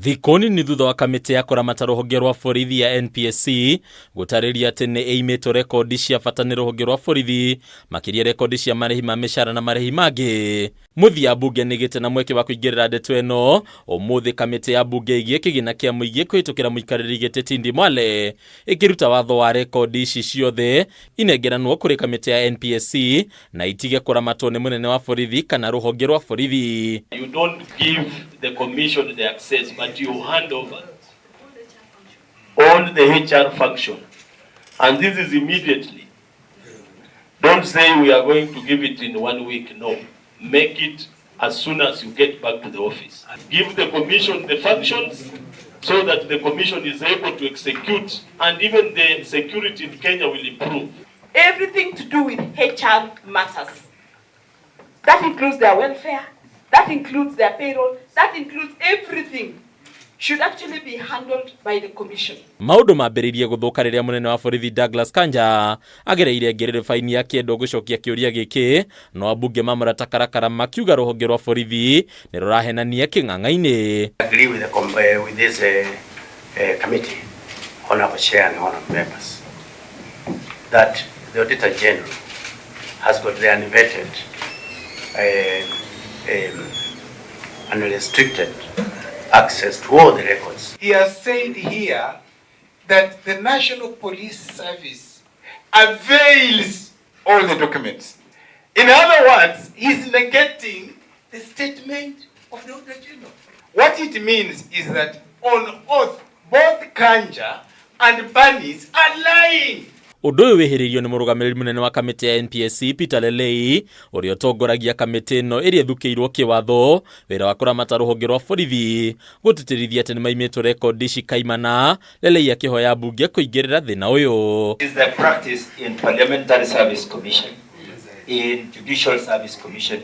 Thikũ nini thutha wa kamĩtĩ ya kũramata rũhonge rwa borithi ya NPSC gũtarĩria atĩ nĩ ĩimĩtwo rekondi cia bata nĩ rũhonge rwa borithi, makĩria rekondi cia marĩhi ma mĩcara na marĩhi mangĩ. Mũthia mbunge nĩ ĩgĩte na mweke wa kũingĩrĩra ndeto ĩno ũmũthĩ. Kamĩtĩ ya mbunge ĩgiĩ kĩgĩna kĩa mũingĩ kũhĩtũkĩra mũikarĩri gĩtĩ Tindi Mwale ĩkĩruta watho wa rekondi ici ciothe inengeranwo kũrĩ kamĩtĩ ya NPSC na itige kũramatwo nĩ mũnene wa borithi kana rũhonge rwa borithi. You don't give the commission the access, but you hand over all the HR function. And this is immediately. Don't say we are going to give it in one week. No. Make it as soon as you get back to the office. Give the commission the functions so that the commission is able to execute, and even the security in Kenya will improve. Everything to do with HR matters. That includes their welfare, that includes their payroll, that includes everything, should actually be handled by the commission. Maũndũ mambĩrĩirie gũthũka rĩrĩa mũnene wa borithi Douglas Kanja agereire ngĩrĩrĩbaini akĩendwo gũcokia kĩũria gĩkĩ, no ambunge mamũrata karakara makiuga rũhonge rwa borithi nĩ rũrahenania kĩng'ang'a-inĩ. Agree with this committee, Honorable Chair and honorable members, that the Auditor General has got the unvetted unrestricted access to all the records. He has said here that the National Police Service avails all the documents. In other words, he's negating the statement of the Auditor General. What it means is that on oath, both Kanja and Banis are lying. Ũndũ ũyũ wĩhĩrĩirio nĩ mũrũgamĩrĩri mũnene wa kamĩtĩ ya NPSC Peter Lelei, ũrĩa ũtongoragia kamĩtĩ ĩno ĩrĩa ĩthukĩirwo kĩwatho wĩra wa kũramata rũhonge rwa borithi, gũtĩtĩrithia atĩ nĩmaimĩtwo rekondi ici kaimana. Lelei akĩhoya mbunge kũingĩrĩra thĩna ũyũ. Is the practice in Parliamentary Service Commission, in Judicial Service Commission,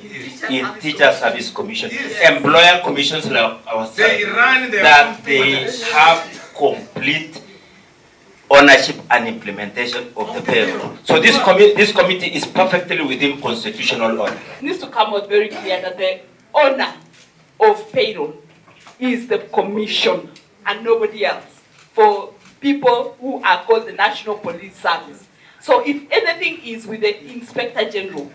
in Teacher Service Commission, employer commissions like ourselves, They run their that own they projects. Have complete ownership and implementation of the payroll. So this committee is perfectly within constitutional order. It needs to come out very clear that the owner of payroll is the commission and nobody else, for people who are called the National Police Service. So if anything is with the Inspector General,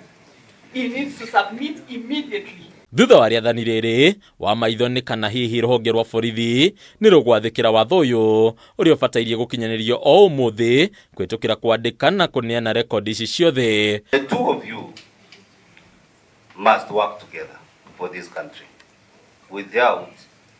he needs to submit immediately. Thutha wa rĩathani rĩrĩ wa maitho nĩ kana hihi rũhonge rwa borithi nĩ rũgwathĩkĩra watho ũyũ ũrĩa ũbatairie gũkinyanĩrio o ũmũthĩ kũhĩtũkĩra kwandĩka na kũneana rekondi ici ciothe. The two of you must work together for this country without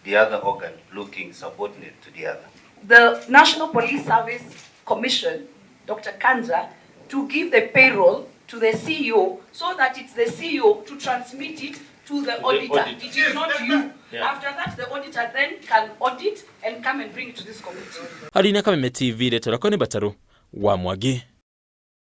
the other organ looking subordinate to the other. The National Police Service Commission, Dr. Kanja, to give the payroll to the CEO so that it's the CEO to transmit it to the the auditor. Auditor. It is not you. Yeah. After that, the auditor then can audit and come and bring it to this committee. Harina Kameme TV, rĩtwa rĩakwa nĩ Batarũ wa Mwangi.